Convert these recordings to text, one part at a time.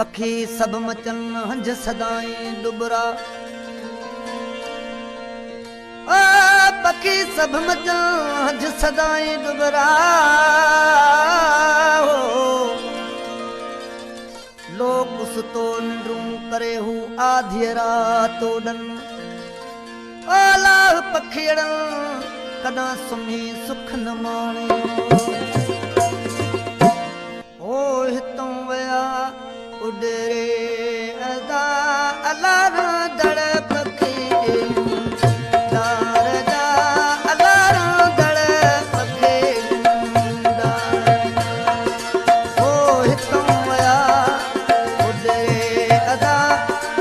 پکي سڀ مچن هنج سدائين ڏٻرا. او پکي سڀ مچن هنج سدائين ڏٻرا. لوڪ ستو ننڊون ڪري هو آڌيء رات اوڏن. الاهه پکيئڙن ڪڏهن سمهي سک نه ماڻيو. هو هتئون ويا اڏري ادا الا رهندڙ پکي ڏار جا الا رهندڙ پکي ڏار جا. هو هتئون ويا اڏري ادا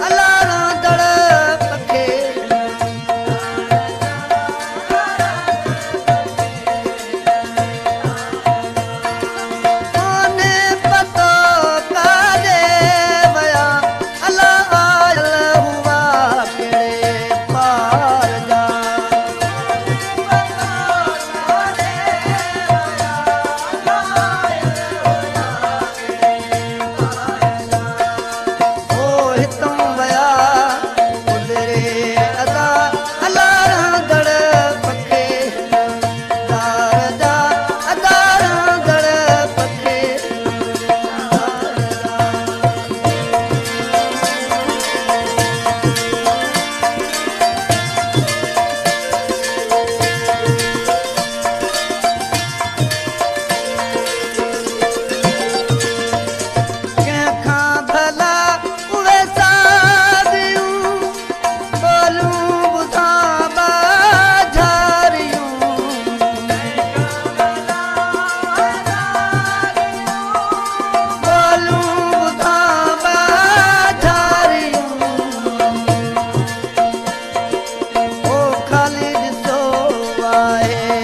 الا رهندڙ پکي ڪونهي پتو ڪاڏي ويا الا آيل هئا ڪهڙي پار جا. هو هتئون ويا اڏري ادا الا رهندڙ پکي دار جا ادا رهندڙ پکي دار جا. ڪنهن کان ڀلا اهي ساڳيون ٻوليون ٻڌان ٻاجهاريون. ٻوليون ٻڌان ٻاجهاريون. او خالي ڏسو آهي.